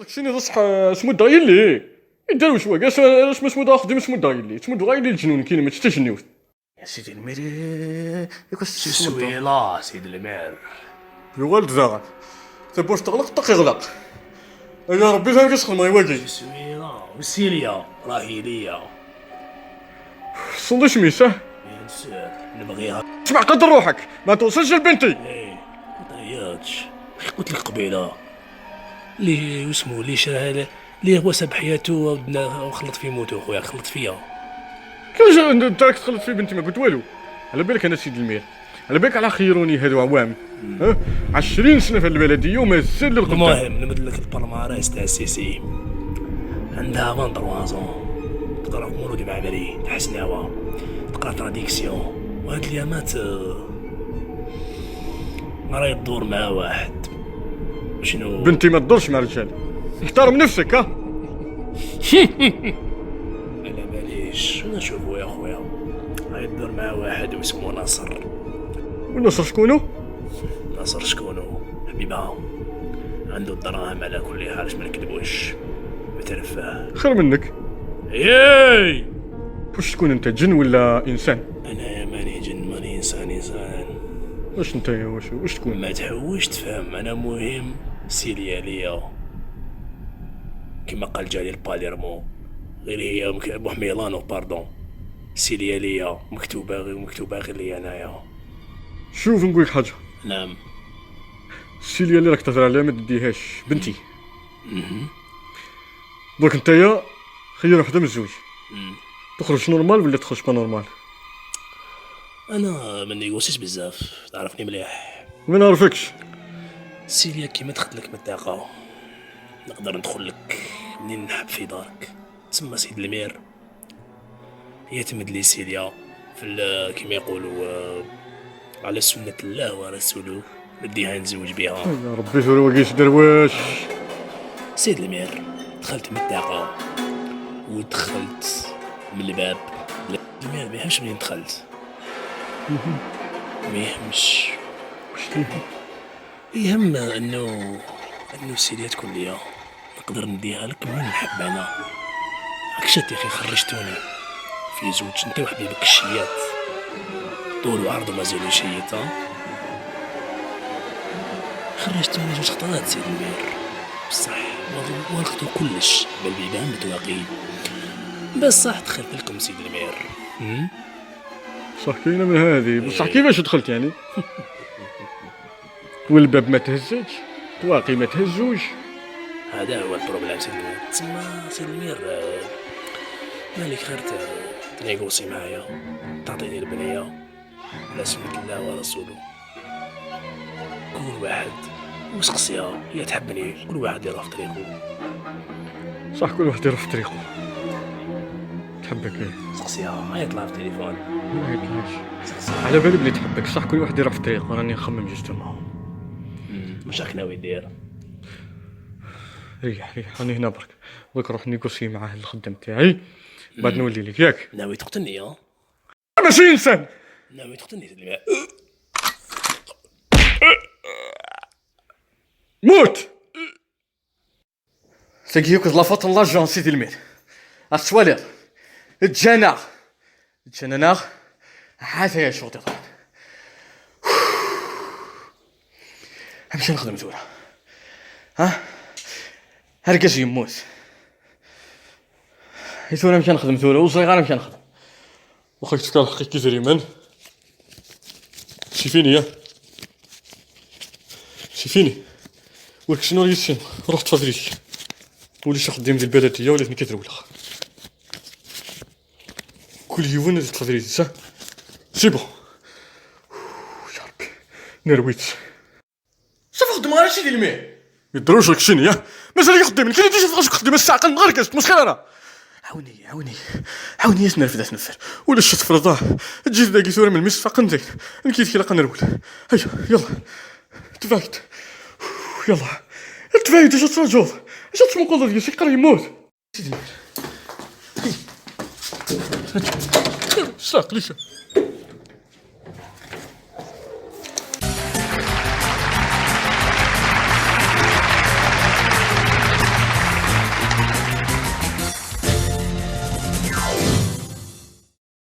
شنو صح سمو دايلي يديروا شويه اش ما سمو دا خدم سمو دايلي سمو دايلي الجنون كاين ما تشتجنيو يا سيدي المير. suis là سيد المير. الوالد ذا تبوش تغلق طق يغلق يا ربي فهم كيسخن ما يواجي. suis là وسيليا راهي ليا. صندوش ميسه. bien sûr نبغيها. اسمع، قدر روحك ما توصلش لبنتي. ايه ما تعيطش، قلت لك قبيله اللي اسمه اللي شراها اللي هو ساب حياته وخلط في موته. خويا خلط فيا. كيفاش انت راك تخلط في بنتي؟ ما قلت والو. على بالك انا سيد المير، على بالك على خيروني هذو عوام ها 20 سنه في البلديه ومازال للقدام. المهم نمد لك ال palmarès تاع السيسي. عندها 23 ans، تقرا في مولود معمري حسناوة، تقرا traduction، وهاد اليامات راهي تدور مع واحد شنو. بنتي ما تدورش مع الرجال، احترم نفسك ها. على باليش، انا نشوفو يا خويا، راهي تدور مع واحد واسمه ناصر. والنصر شكونو؟ ناصر شكونو؟ حبيبها، عنده الدراهم على كل حال، باش ما نكذبوش مترفه. خير منك. ياي. واش تكون انت، جن ولا انسان؟ انا ماني جن ماني انسان، انسان. واش انت، واش تكون؟ ما تحوش تفهم، انا مهم سيليا ليا، كما قال جالي باليرمو غير هي بوحميلانو pardon، سيليا ليا مكتوبه غير مكتوبه غير ليا انايا. شوف نقول لك حاجه. نعم. السيليا اللي راك تهضر عليها ما تديهاش بنتي. درك نتايا خير وحده من الزوج، تخرج normal ولا تخرج pas normal؟ انا ما نيغوسيش بزاف، تعرفني مليح. ما نعرفكش. سيليا كيما دخلت لك من الطاقه نقدر ندخل لك منين نحب في دارك. تسمى سيد المير هي تمد لي سيليا في كيما يقولوا على سنة الله ورسوله، نديها نتزوج بها. يا ربي شو وقيش درويش. سيد المير دخلت من الطاقة ودخلت من الباب. المير ما يهمش منين دخلت، ما يهمش. يهم انه سيليا تكون ليا، نقدر نديها لك منين نحب انا. راك شات يا اخي، خرجتوني في زوج انت وحبيبك الشيات، طول وعرض ومازالو يشيط ها. خرجتوني زوج خطرات سيد المير، بصح ورقتو كلش بالبيبان متواقين، بصح دخلت لكم سيد المير. صح كاينه من هذه، بصح كيفاش دخلت يعني والباب ما تهزتش، طواقي ما تهزوش؟ هذا هو ال problème سيد المير. تسمى سيد المير مالك غير تنيغوسي معايا، تعطيني البنية على سنة الله ورسوله. كل واحد وسقسيها، هي تحبني، كل واحد يروح في طريقه. صح، كل واحد يروح في طريقه. تحبك ايه. سقسيها، عيط لها في التليفون. ما عيطلهاش. على بالي بلي تحبك. صح كل واحد يروح في طريقه، راني نخمم justement. واش راك ناوي دير؟ ريح ريح، راني هنا برك، دوك نروح négocier معاه الخدام تاعي، بعد نولي لك، ياك؟ ناوي تقتلني ها؟ ماشي انسان. ناوي تقتلني سيد المير؟ موت تلاقي la faute l'agent سيدي المير السوالير تجانا تجانا عاد يا شغل طبعا. نمشي نخدم زورا ها هركز يموت يثورا، نمشي نخدم ثورة وصغيرة نمشي نخدم وخا تكال حقي كي زريمان. c'est fini يا c'est fini. ولك شنو يسين رحت فافريك وليت خدام ديال البلديه، وليت نكثر كل يوم نزيد فافريك. صح c'est bon. يا ربي نرويت. صافي خدم غير سيدي المير يدروش لك شنو يا مازال يخدم كي تيجي فاش خدم الساعه غير كاس مسخره. راه عاوني عاوني عاوني نرفد نفر ولا شت فرضاه تجي ذاك ثورة من المس فقنتك نكيت كي لقى نرول. هيا يلا تفايت يلا تفايت. اش ترجوض اش تمقوض ديال شي قرا يموت سيدي المير. ساق ليش.